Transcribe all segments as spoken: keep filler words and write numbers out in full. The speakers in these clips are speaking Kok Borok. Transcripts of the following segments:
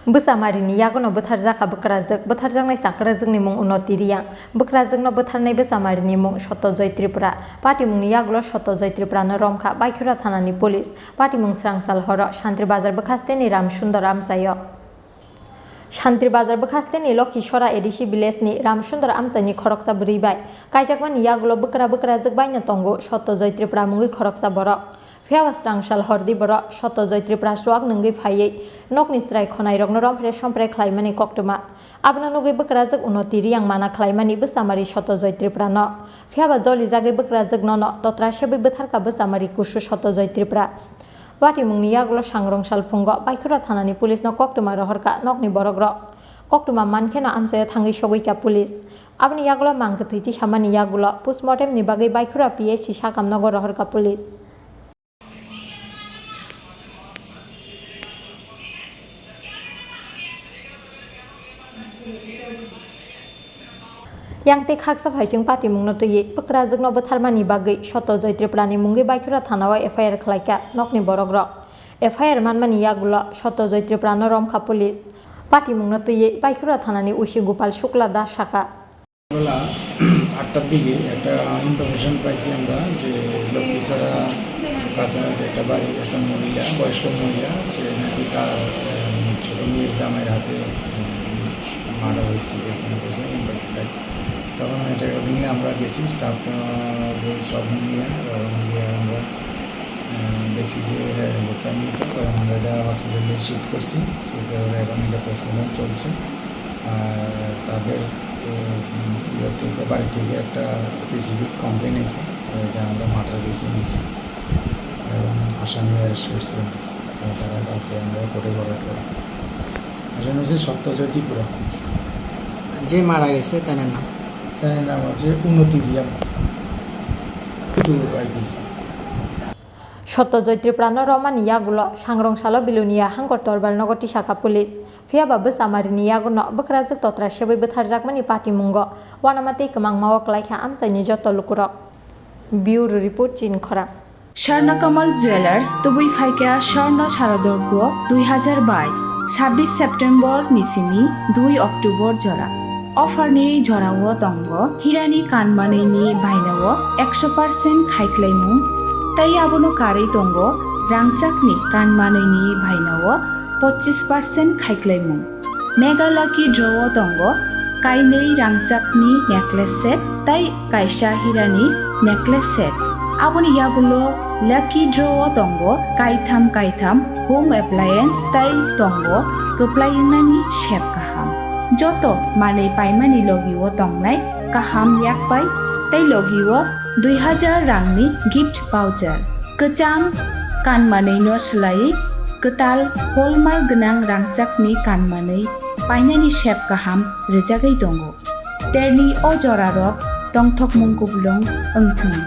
Bwsamarini yagono bwtharjakha bwkrajwk, bwtharjaknai chakrajwkni mung Unoti Riyang. Bwkrajwkno bwtharnai bwsamarini mung Sottojoy Tripura. Patimungni yagulo Sottojoy Tripuranw romkha Baikhura thanani police. Patimung srangsal horo Santri Bazar bwkhasteni Ramsundor amchaio. Santri Bazar bwkhasteni Lokhisora A D C village ni Ramsundor amchaini khoroksa bwrwi bai kaijakmani yagulo bwkra bwkrajwk baino tongo Sottojoy Tripura mungwi khoroksa borok. Phiyaba srangsal hordi borok Sottojoy Tripura chuak nwngwi phaiwi nokni chwrai khonairokno rompre sompre khlaimani koktwma. Abono nugwi bwkrajwk Unoti Riyang mana khlaimani bwchamari Sottojoy Tripurano. Phiyaba jolijagwi bwkrajwknono totra sebwi bwtharkha bwchamari kusu Sottojoy Tripura. Patimungni yagulo sangrong salphungo Baikhura thanani police no koktwma rohorkha nokni borokrok. Koktwma mankheno amchaio thangwi sogwikha police. Aboni yagulo mang kwthwi tisamani yagulo postmortem ni bagwi Baikhura P H C sakamnogo rohorkha police. Yang tei khaksa phaising patimungno twiwi bwkrajwkno bwtharmani bagwi Sottojoy Tripurani mungwi Baikhura thanao F I R khlaikha nokni borokrok. F I R manmani yagulo Sottojoy Tripurano romkha police. Patimungno twiwi Baikhura thanani O C Gopal Shukla Das sakha. বেলা আটটার দিকে একটা ইনফরমেশন পাইছি আমরা যে লক্ষ্মীছড়া কাছাকাছি একটা বাড়ি, একটা মহিলা, বয়স্ক মহিলা, সে নাকি তার, উম, ছোট মেয়ের জামাইয়ের হাতে, উম, মার্ডার হয়েছে, এরকম কিছু ইনফরমেশন পাইছি। তখন এটা নিয়ে আমরা গেছি, স্টাফ, আহ, সব নিয়ে, এবং গিয়ে আমরা, আহ, দেখছি যে, হ্যাঁ, লোকটা মৃত, এবং আমরা এটা হসপিটালে শিফট করছি। শিফট করে এখন এটা পোস্টমর্টম চলছে। আর তাদের, উম, ইয়ে থেকে, বাড়ি থেকে একটা স্পেসিফিক কমপ্লেন এসে, এটা আমরা মার্ডার কেসে নিছি এবং আসামি অ্যারেস্ট করছি। তারা কালকে আমরা কোর্টে ফরওয়ার্ড করব। আসামি হচ্ছে সত্যজয় ত্রিপুরা। যে মারা গেছে তার নাম? তার নাম হচ্ছে Unnati Reang, two IPC. Sottojoy Tripurano romani yagulo sangrong salo Bilonia hangkor Torbalnogo tisakha police. Phiyaba bwchamarini yaguno bwkrajwk totra sebwi bwtharjakmani patimungo uanama tei kwmangmao klaikha amchaini joto lukurok. Bureau Report, Chini Khorang. Swarnakamal Jewellers, tubui phaikha Swarno Sharadorgo dui hazar bais, sabbish September ni simi dui October jora. Offer ni jorao tongo hirani kanmanwi ni bainao ekso percent khaiklaimung, tei abono karwi tongo rangchakni kanmanwi ni bainao pochis percent khaiklaimung. Mega Lucky Draw o tongo kainwi rangchakni necklace set tei kaisa hirani necklace set. Aboni yagulo Lucky Draw o tongo kaitham kaitham home appliance tei tongo kwplai wngnani sep kaham. Joto manwi paimani logi o tongnai kaham yakpai tei logi o dui hazar rangni gift voucher. Kwcham kanmanwi no swlaiwi kwtal hallmark gwnang rangchakni kanmanwi painani sep kaham rwjagwi tongo. Terni o jorarok tongthokmung kuplung wngthung.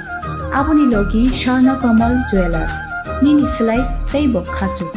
Aboni logi Swarno Kamal Jewellers, nini swlai teibo khachuk.